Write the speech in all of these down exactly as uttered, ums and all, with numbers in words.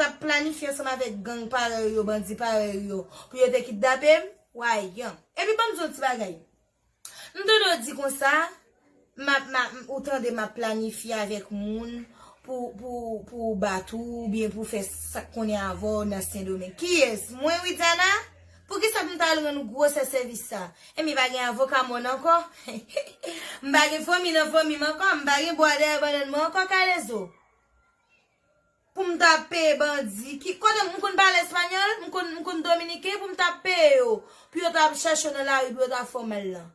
t ap planifye ansanm avèk gang parèy yo, bandi parèy yo, pou yo te kidnape m, wayan. Epi ban m di yon ti bagay. M tande w di konsa, m ap, m ap, ou tande m ap planifye avèk moun pou, pou, pou bat ou, oubyen pou fè sa k konnen avè w nan Sendomeng. Kiyès? Mwen, Widiana? Poukisa pou m ta al rann ou gwosè sèvis sa? Enben, pa gen avoka mòn ankò? M pa gen fanmi nan fanmi m ankò? M pa gen bwa dèyè bannann mwen ankò, Kalezo? Pou m ta peye bandi, ki, kote m konn pale espanyòl, m konn, m konn dominiken, pou m ta peye yo, pou yo ta ap chèche w nan lari, pou yo ta fè w mal lan.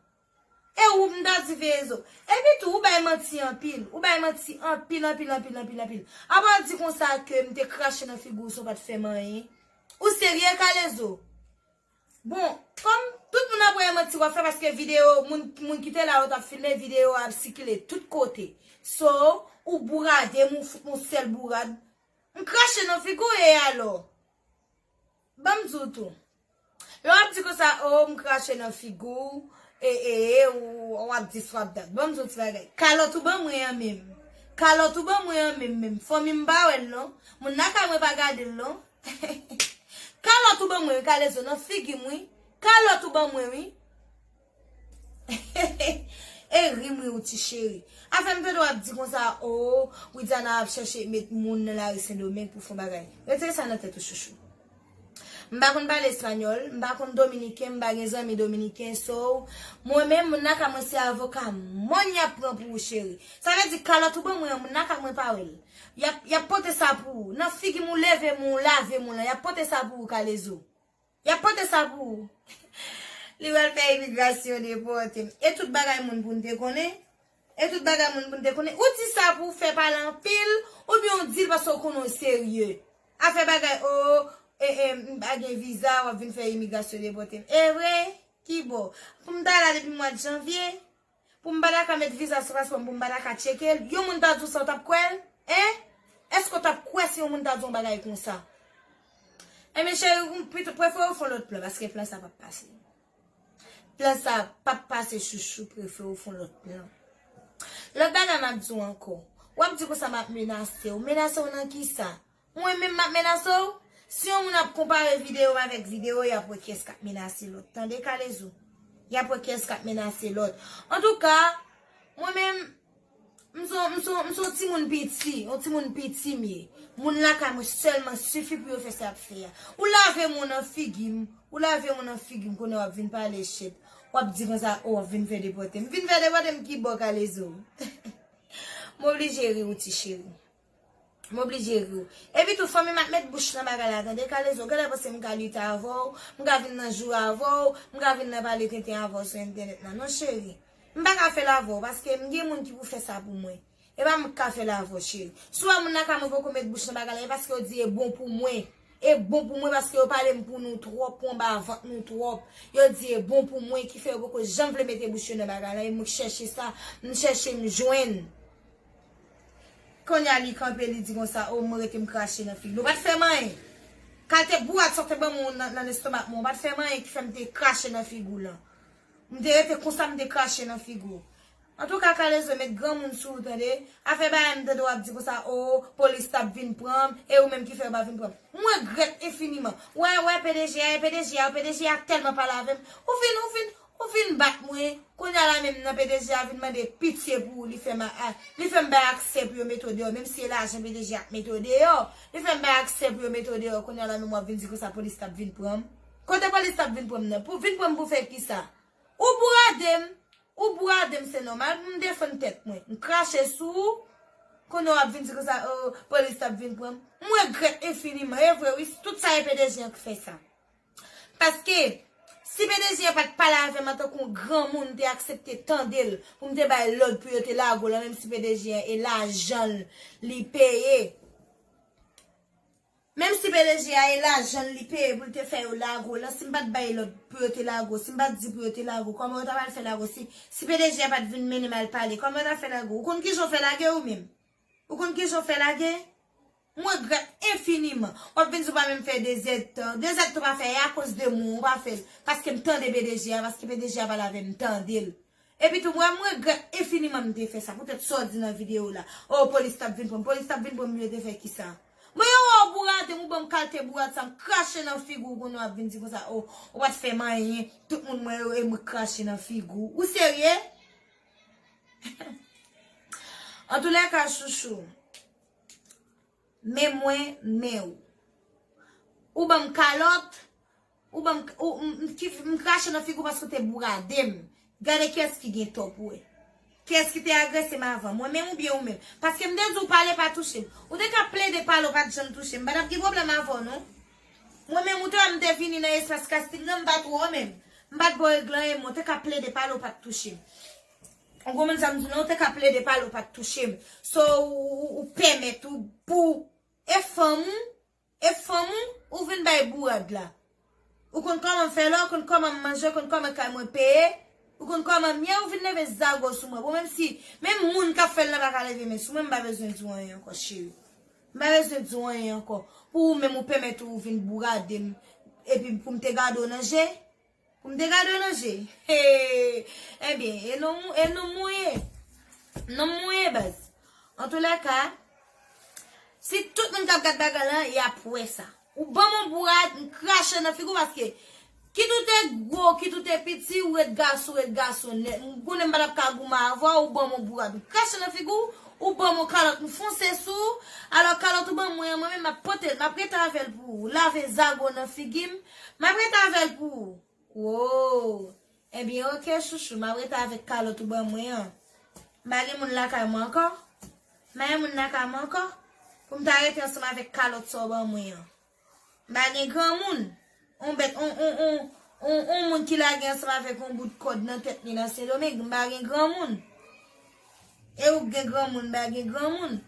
E ou m ta di veye zo. Epi tou, ou bay manti anpil. Ou bay manti anpil, anpil, anpil, anpil, anpil. Apa w di konsa ke m te krache nan figi w san w pa t fè m anyen? Ou serye, Kalezo? Bon, kòm tout moun ap wè e manti w ap fè, paske videyo, moun, moun ki te la yo t ap filme, videyo a ap sikile tout kote. So, ou bourade m, ou fout m yon sèl bourad. M krache nan figi w e alò? Ban m di w tou. Lè w ap di konsa, o, m krache nan figi w, e, e, e, ou, w ap di sa w ap dat. Ban m di w ti bagay. Kalòt ou ban mwen an menm. Kalòt ou ban mwen an menm, menm. Fanmi m pa wè l non. Moun lakay mwen pa gade l non. Kalòt ou ban mwen wi, Kalezo, nan figi m wi. Kalòt ou ban mwen wi. E ri m ri w ti cheri. Afè m tande w ap di konsa, o, Widiana ap chèche met moun nan lari Sendomeng pou fè yon bagay. Retire sa nan tèt ou, chouchou. M pa konn pale espanyòl, m pa konn dominiken, m pa gen zanmi dominiken, so, mwen menm, moun lakay mwen se avoka mòn y ap pran pou ou, cheri. Sa vle di kalòt ou ban mwen an, moun lakay mwen pa wè l. Y ap, y ap pote sa pou ou. Nan figi m ou leve m ou lave m ou lan, y ap pote sa pou ou, Kalezo. Y ap pote sa pou ou. Li pral fè imigrasyon depòte m. E tout bagay moun pou n te konnen. E tout bagay moun pou n te konnen. Ou di sa pou w fè pale anpil, oubyen w di l paske w konnen w serye. Afè bagay, o, e, e, m pa gen viza, w ap vin fè imigrasyon depòte m. E vre? Ki bò? Pou m ta la depi mwa janvye? Pou m pa ta ka met viza sou paspò m, pou m pa ta ka tcheke l, yon moun ta di w sa, w t ap kwè l? Hein? Èske w t ap kwè si yon moun ta di w yon bagay konsa? Enben, cheri, ou pito prefere w fè yon lòt plan, paske plan sa p ap pase. Plan sa p ap pase, chouchou, prefere w fè yon lòt plan. Lòt bagay m ap di w ankò. W ap di konsa m ap menase w. Menase w nan kisa? Mwen menm m ap menase w? Si yon moun ap konpare videyo m avèk videyo, y ap wè kiyès k ap menase lòt. Tande, Kalezo? Y ap wè kiyès k ap menase lòt. Antouka, mwen menm, m se yon, m se yon, m se yon timoun piti, yon timoun piti m ye. Moun lakay mwen sèlman sifi pou yo fè sa y ap fè a. Ou lave m ou nan figi m, ou lave m ou nan figi m, kounye a w ap vin pale shit. W ap di konsa, o, w ap vin fè depòte m. Vin fè depòte m ki bò, Kalezo? M oblije ri w, ti cheri. M oblije ri w. Epi tou, fanmi m ap met bouch nan bagay la, tande, Kalezo. Genlè panse m ka lite avè w, m ka vin nan joure avè w, m ka vin nan pale tenten avè w sou entènèt la. Non, cheri. M pa ka fè l avè w, paske m gen moun ki pou fè sa pou mwen. E pa mwen k ka fè l avè w, cheri. Si w wè moun lakay mwen poko met bouch nan bagay la, e paske yo di e bon pou mwen. E bon pou mwen paske yo pale m pou nou twòp, pou anba vant nou twòp. Yo di e bon pou mwen, ki fè yo poko janm vle mete bouch yo nan bagay la. E mwen k chèche sa, m chèche m jwenn. Kounye a li kanpe, li di konsa, o, mwen rete m krache nan figi l. Ou pa t fè m anyen. Kalite bourad sa w te ban mwen nan, nan lestomak mwen, ou pa t fè m anyen ki fè m te krache nan figi w lan. M te rete konsa, m te krache nan figi w. Antouka, Kalezo, met granmoun sou ou, tande. Afè bagay m tande w ap di konsa, o, polis t ap vin pran m, e ou menm ki fè yo pa vin pran m. M regrèt enfiniman. Wè, wè, P D G a, e P D G a, P D G a tèlman pale avè m. Ou fin, ou fin, ou fin bat mwen. Kounye a la menm nan P D G a vin mande pitye pou ou, li fè m a, a, li fè m bay aksè pou yo mete w deyò, menm si e lajan P D G a ap mete w deyò, li fè m bay aksè pou yo mete w deyò, kounye a la menm w ap vin di konsa polis t ap vin pran m. Kote polis t ap vin pran m nan? Pou vin pran m pou fè kisa? Ou bourade m, ou bourade m, se nòmal pou m defann tèt mwen. M krache sou ou, kounye a w ap vin di konsa, o, polis t ap vin pran m. M regrèt enfiniman, e vre wi, tout sa e P D G an k fè sa. Paske, si P D G an pa t pale avè m antanke yon granmoun, m te aksepte tande l, pou m te bay lòd pou yo te lage w lan, menm si P D G an e lajan l li peye. Menm si P D G a e lajan l li peye pou l te fè yo lage w lan, si m pa t bay lòd pou yo te lage w, si m pa t di pou yo te lage w, kòman yo ta pral fè lage w? Si, si P D G a pa t vin mennen m al pale, kòman yo ta fè lage w? Ou konn kijan yo fè lage w menm? Ou konn kijan yo fè lage? M regrèt enfiniman. W ap vin di w pa menm fè de zèdtan. De zèdtan w pa fè, e akoz de mwen w pa fè l. Paske m tande P D G a, paske P D G a pale avè m, m tande l. Epi tou, mwen, m regrèt enfiniman m te fè sa. Poutèt sa w di nan videyo w la. O, polis t ap vin pran m. Polis t ap vin pran m, yo te fè kisa? Mwen, yo wè w bourade m, Ou ban m kalte bourad sa, m krache nan figi w, kounye w ap vin di konsa, o, ou pa t fè m anyen, tout moun mwen yo, e mwen krache nan figi w. Ou serye? Antoulèka, chouchou, men mwen, men w. Ou ban m kalòt, ou ban m, ou, m, m, ki, m krache nan figi w paske w te bourade m. Gade kiyès ki gen tò pou wè. Kiyès ki te agrese m avan? Mwen menm oubyen ou menm? Paske m te di w pale pa touche m. Ou te ka plede pale, w pa t janm touche m. M pa t ap gen pwoblèm avè w, non. Mwen menm, ou te wè m te vini nan espas kasting nan, m pa t wè w menm. M pa t ba w regle anyen, men w te ka plede pale, w pa t touche m. Ou konprann sa m di w, non? Ou te ka plede pale, w pa t touche m. So, ou, ou, ou pèmèt ou, pou, e fanm ou, e fanm ou, ou vin bay bourad la. Ou konn kòman m fè la, ou konn kòman m manje, ou konn kòman kay mwen peye, ou konn kòman m ye, ou vin leve zago sou mwen. Bon, menm si, menm moun k ap fè l la pa ka leve men sou mwen, m pa bezwen di w anyen ankò, cheri. M pa bezwen di w anyen ankò. Pou ou menm, ou pèmèt ou vin bourade m, epi pou m te gade w nan je, pou m te gade w nan je. Hey! Ebyen, e non, e non mwen ye. Non mwen ye, baz. Antoulèka, si tout moun k ap gad bagay lan, y ap wè sa. Ou ban m yon bourad, m krache nan figi w paske kit ou te gwo, kit ou te piti, ou ret gason, ou ret gason nèt. M konnen m pa t ap ka goumen avè w, ou ban m yon bourad, m krache nan figi w, ou ban m yon kalòt, m fonse sou w. Alò, kalòt ou ban mwen an, mwen menm, m ap pote l, m ap rete avè l pou ou. Lave zago nan figi m, m ap rete avè l pou ou. Wo! Ebyen, oke, chouchou, m ap rete avèk kalòt ou ban mwen an. M pa gen moun lakay mwen ankò. M pa gen moun lakay mwen ankò. Pou m ta rete ansanm avèk kalòt sa w ban mwen an. M pa gen granmoun. On bèt, on, on, on, on, on moun ki lage ansanm avèk on bout kòd nan tèt li nan Sendomeng. M pa gen granmoun. E ou k gen granmoun, m pa gen granmoun.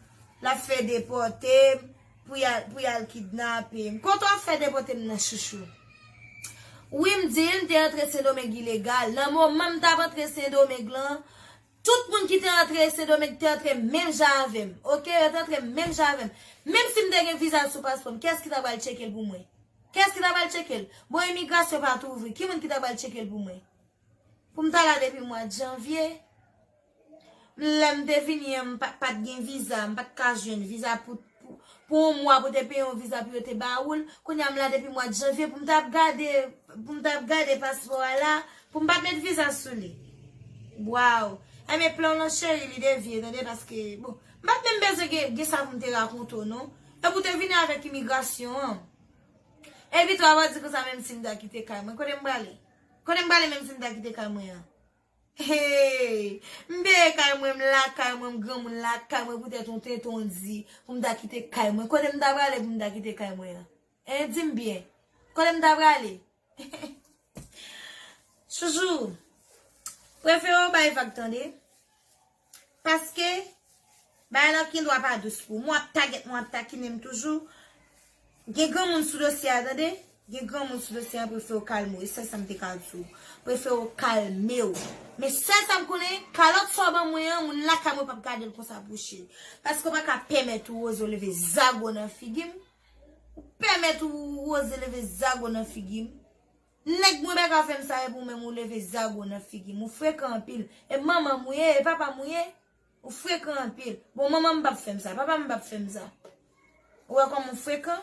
L ap fè depòte m, pou y al, pou y al kidnape m. Kote w ap fè depòte m nan, chouchou? Wi, m di l, m te antre Sendomeng ilegal. Nan moman m t ap antre Sendomeng lan, tout moun ki te antre Sendomeng te antre menm jan avè m. Oke, yo te antre menm jan avè m. Menm si m te gen viza sou paspò m, kiyès ki ta pral tcheke l pou mwen? Kiyès ki ta pral tcheke l? Bon, imigrasyon pa t ouvri. Ki moun ki ta pral tcheke l pou mwen? Pou m ta la depi mwa janvye. Lè m te vini an, m pa, pa t gen viza, m pa t ka jwenn viza pou, pou, pou yon mwa pou te peye yon viza pou yo te ba ou l. Kounye a m la depi mwa janvye pou m t ap gade, pou m t ap gade paspò a la, pou m pa t met viza sou li. Waw! Enben plan w lan cheri, li devye, tande, paske, bon, m pa t menm bezwen gen, gen sa pou m te rakonte w, non. Epi w te vini avèk imigrasyon an. Epi tou, w ap di konsa, menm si m ta kite kay mwen, kote m prale? Kote m prale menm si m ta kite kay mwen an? Hey! M peye kay mwen, m lakay mwen, m granmoun lakay mwen, poutèt yon tenten w di pou m ta kite kay mwen. Kote m ta prale pou m ta kite kay mwen an? Hein, di m byen. Kote m ta prale? Chouchou, prefere w bay vag, tande. Paske bagay lan gen dwa pa dous pou ou. Mwen ap tagèt, mwen ap takinen m toujou. Gen granmoun sou dosye a, tande. Gen granmoun sou dosye a, prefere w kalme w. E sèl sa m te ka di w. Prefere w kalme w. Men sèl sa m konnen, kalòt sa w ban mwen an, moun lakay mwen p ap gade l konsa pou cheri. Paske w pa ka pèmèt ou oze w leve zago nan figi m. Ou pèmèt ou oze leve zago nan figi m. Nèg mwen pa ka fè m sa, epi ou menm ou leve zago nan figi m. Ou frekan anpil. E manman m ou ye, e papa m ou ye. Ou frekan anpil. Bon, manman m p ap fè m sa, papa m p ap fè m sa. Ou wè kòman ou frekan?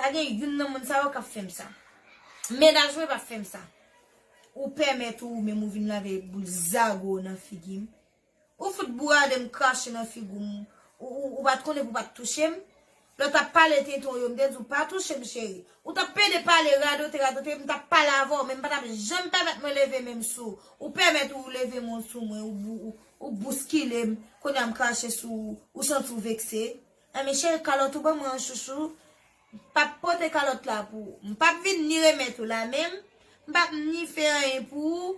Pa gen youn nan moun sa yo k ap fè m sa. Mennaj mwen p ap fè m sa. Ou pèmèt ou menm ou vin lave boul zago nan figi m. Ou fout bourade m, krache nan figi w. Ou, ou, ou pa t konnen pou w pa t touche m. Lè w t ap pale tenten w yo, m te di w pa touche m, cheri. Ou t ap pede pale, radote, radote, m t ap pale avè w, men m pa t ap janm pèmèt mwen leve men m sou ou. Ou pèmèt ou leve men w sou mwen, ou bou-, ou, ou bouskile m. Kounye a m krache sou ou, ou santi w vekse. Enben, cheri, kalòt ou ban mwen an, chouchou. M p ap pote kalòt la pou ou. M p ap vin ni remèt ou la menm. M p ap ni fè anyen pou ou.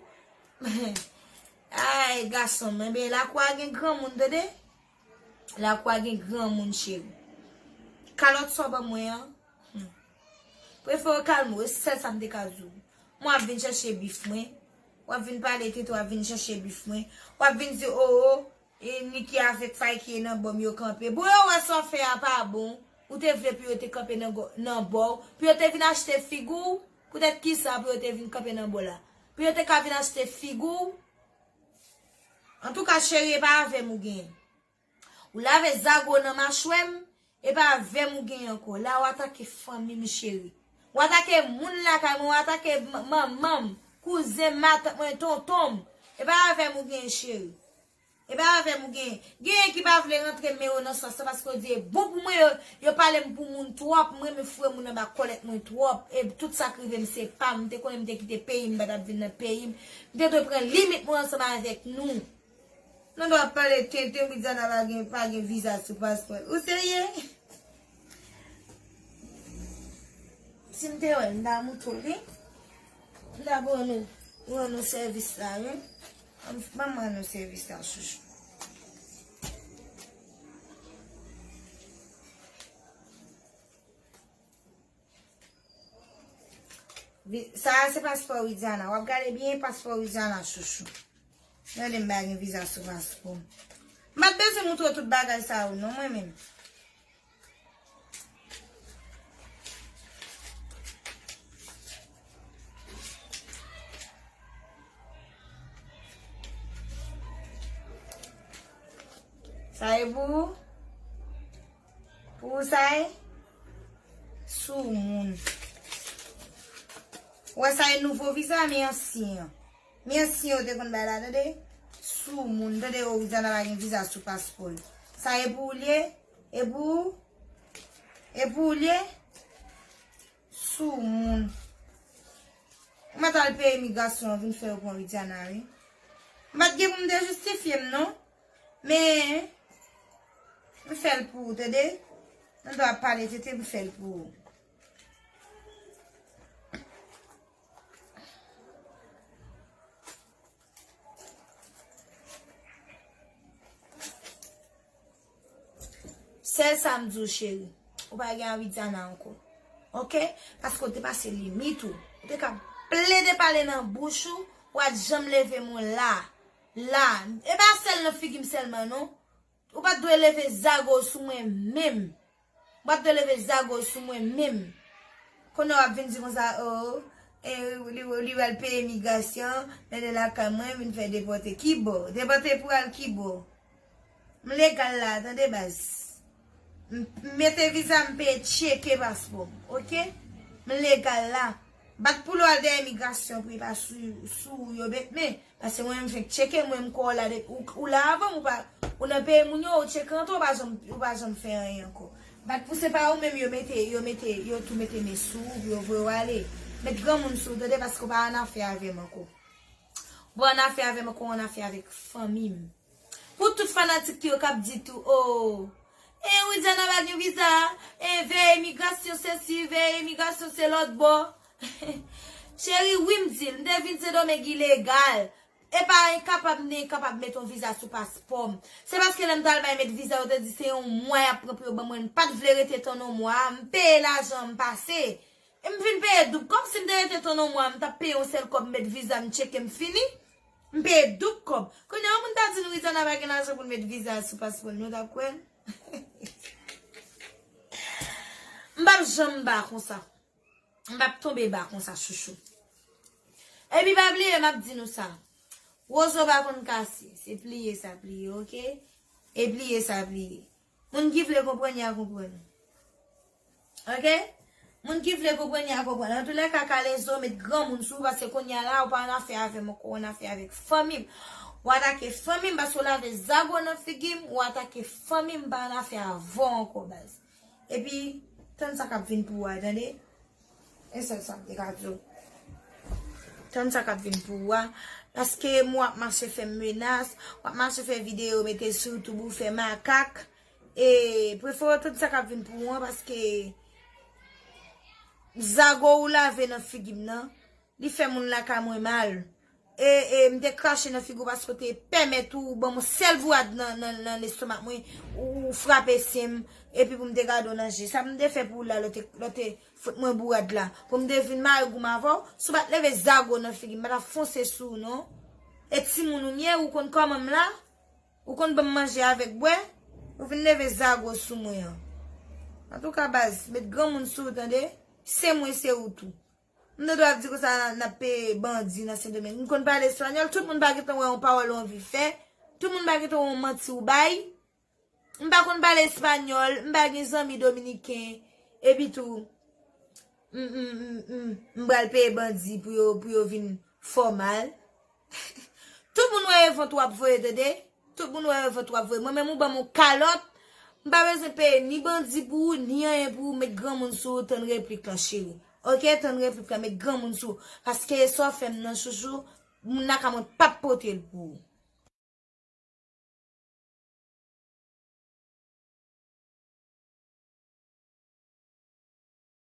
Ay, gason m, enben, lakou a gen granmoun, tande. Lakou a gen granmoun, cheri. Kalòt sa w ban mwen an, hmm. Prefere w kalme w, e sèl sa m te ka di w. Mwen ap vin chèche bif mwen. W ap vin pale tenten, w ap vin chèche bif mwen. W ap vin di, o, o, e Niki avèk Fayki nan bò m yo kanpe. Bon, yo wè sa w fè a pa bon. Ou te vle pou yo te kanpe nan gò-, nan bò w. Pou yo te vin achte figi w. Poutèt kisa pou yo te vin kanpe nan bò la? Pou yo te ka vin achte figi w? Antouka, cheri, e pa avè m ou genyen. Ou lave zago nan machwè m, E pa avè m ou genyen ankò. La ou atake fanmi m cheri. Ou atake moun lakay mwen, ou atake m- manman m, kouzen m, matant mwen, tonton m. E pa avè m ou genyen cheri. E pa avè m ou genyen. Genyen ki pa vle rantre men yo nan sans lan paske yo di e bon pou mwen, yo, yo pale m pou moun twòp, m renmen foure moun anba kòlèt mwen twòp. E tout sa k rive m se pa m, m te konnen m te kite peyi m, m pa t ap vin nan peyi m. M te dwe pran limit mwen ansanm avèk nou. Nou dwe ap pale tenten, Widiana pa gen, pa gen viza sou paspò l. Ou serye? Si m te wè l, m ta moutre w li. M ta ba w nou, rann nou sèvis la, wi. Ban m, ban m rann nou sèvis la, chouchou. Vi- Sa a se paspò Widiana. W ap gade byen paspò Widiana, chouchou. Gade m pa gen viza sou paspò m. M pa t bezwen moutre w tout bagay sa yo, non, mwen menm. Sa e pou ou? Pou ou sa e? Soumoun. Ou wè sa e nouvo viza, men ansyen an. Men ansyen yo te konn bay la, tande? Soumoun, tande? O, Widiana pa gen viza sou paspò l. Sa e pou ou l ye? E pou ou? E pou ou l ye? Soumoun. Ou mèt al peye imigrasyon an vin fè yo pran Widiana, wi. M pa t gen pou m te jistifye m, non. Men, m fè l pou ou, tande? Nou dwe ap pale tenten, m fè l pou ou. Sèl sa m di w, cheri, ou pa gen a Widiana ankò. Oke? Paske w te pase limit ou. Ou te ka plede pale nan bouch ou, ou pa t janm leve men w la. La. E pa sèl nan figi m sèlman, non. Ou pa t dwe leve zago sou mwen menm. Ou pa t dwe leve zago sou mwen menm. Kounye a w ap vin di konsa, o, e, li, li pral peye imigrasyon, mennen lakay mwen, vin fè depòte. Kibò? Depòte pou al kibò? M legal la, tande baz. M m mete viza, m peye tcheke paspò m, oke? M legal la. Bat pou l al dèyè imigrasyon pou li pa sou, sou ou yo bet men. Paske mwen menm fenk tcheke, mwen m kwè w la depi ou, ou la avan m, ou pa, ou nan peyi moun yo, ou tcheke antre, ou pa janm, ou pa janm fè anyen ankò. Bat pou se pa ou menm yo mete, yo mete, yo tou mete men sou ou, pou yo voye w ale. Met granmoun sou ou, tande, paske w pa annafè avè m ankò. Ou pa annafè avè m ankò, ou annafè avèk fanmi m. Pou tout fanatik yo k ap di tou, o, e Widiana pa gen viza, e veye imigrasyon se si, veye imigrasyon se lòt bò. Cheri, wi m di l, m te vin Sendomeng ilegal. E pa enkapab m te enkapab met yon viza sou paspò m. Se paske lè m t al bay met viza, yo te di se yon mwa y ap pran pou yo ban mwen, m pa t vle rete tann yon mwa, m peye lajan an, m pase. E m vin peye doub kòb, si m te rete tann yon mwa, m t ap peye yon sèl kòb, m met viza, m tcheke, m fini. M peye doub kòb. Kounye a, yon moun ta di nou Widiana pa gen lajan pou l met viza sou paspò l, nou t ap kwè l? M p ap janm ba konsa. M p ap tonbe ba konsa, chouchou. Epi pa bliye, m ap di nou sa. Wozo pa konn kase. Se pliye sa pliye, oke? E pliye sa pliye. Moun ki vle konprann, y a konprann. Oke? Moun ki vle konprann, y a konprann. Antoulèka, Kalezo met granmoun sou ou, paske kounye a la, ou pa annafè avè m ankò, ou annafè avèk fanmi m. Ou atake fanmi m, paske ou lave zago nan figi m, ou atake fanmi m, m pa annafè avè w ankò, baz. Epi, tann sa k ap vin pou ou a, tande? E sèl sa m te ka di w. Tann sa k ap vin pou ou a. Paske m w ap mache fè m menas, w ap mache fè videyo, mete sou YouTube ou fè makak. E prefere w tann sa k ap vin pou ou an, paske zago ou lave nan figi m nan, li fè moun lakay mwen mal. E, e, m te krache nan figi w paske w te pèmèt ou ban m yon sèl bourad nan, nan, nan lestomak mwen, ou, ou frape sen m, epi pou m te gade w nan je. Sa m te fè pou ou la, lè w te, lè w te fout mwen bourad la. Pou m te vin mare gou m avè w, si w pa t leve zago nan figi m, m pa t ap fonse sou ou, non. E timoun ou m ye, ou konn kòman m la, ou konn ban m manje avèk bwè, ou vin leve zago sou mwen an. Antouka, baz, met granmoun sou ou, tande? Se mwen, se ou tou. M te dwe ap di konsa n ap peye bandi nan Sendomeng. M konn pale espanyòl, tout moun pa gentan wè yon pawòl ou anvi fè. Tout moun pa gentan wè yon manti ou bay. M pa konn pale espanyòl, m pa gen zanmi dominiken, epi tou, m, m, m, m, m pral peye bandi pou yo, pou yo vin fè w mal. Tout moun wè e vant w ap voye, tande? Tout moun wè e vant w ap voye. Mwen menm ou ban m yon kalòt, m pa bezwen peye ni bandi pou ou, ni anyen pou ou, met granmoun sou ou, tann replik lan, cheri. Oke, tann replik lan, met granmoun sou ou. Paske sa w fè m nan, chouchou, moun nan ka mwen p ap pote l pou ou.